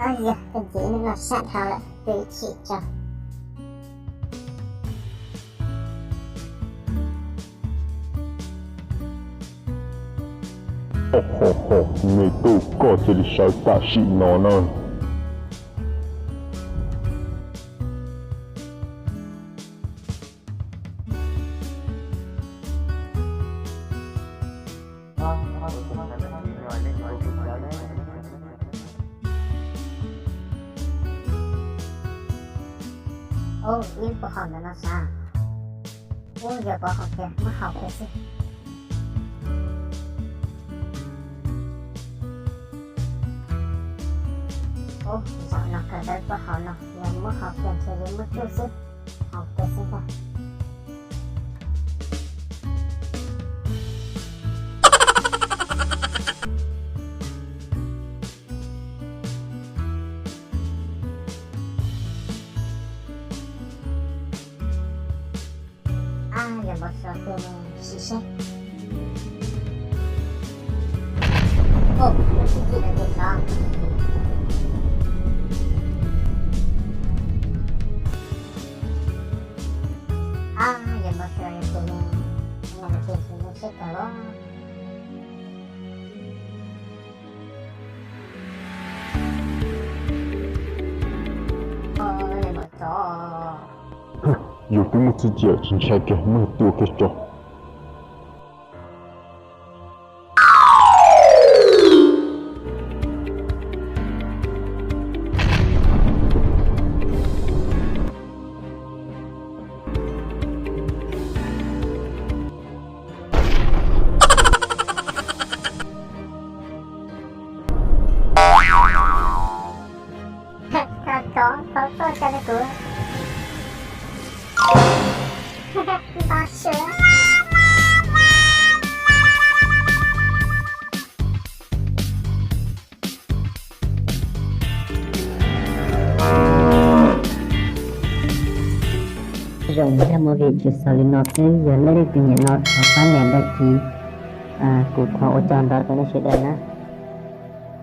Yog koj nce no sab dhau lawm, twb chim tso. Ho ho ho, me tub, koj cia li sawv tam sim no na. Ub, ib puas haum ntawm no sav? Ub, yog puas haum tiag, muab haus kiag xwb. Ub, zaum no kawm ntawv puas haum no, yog muab haus kiag ntshe yuav muab tsuj xwb. Haus kiag xwb ntag. Ab, yog npau suav tiag ne, sim seb. Ub, lub txim txim no ces xyov. Ab, yog npau suav tiag ne, no tiag ces seb kawg los. Yus twb muaj txuj ci tsis ntshai kiag, muab tua kiag tso. Thov, thov, thov txoj cai rau kuv. Npau suav. Zoo, zaj movie tsuas xaus li no xwb, yog leej twg nyiam no thov pab nias đăng ký, kuv thov ua tsaug ntau rau nej sawv daws na.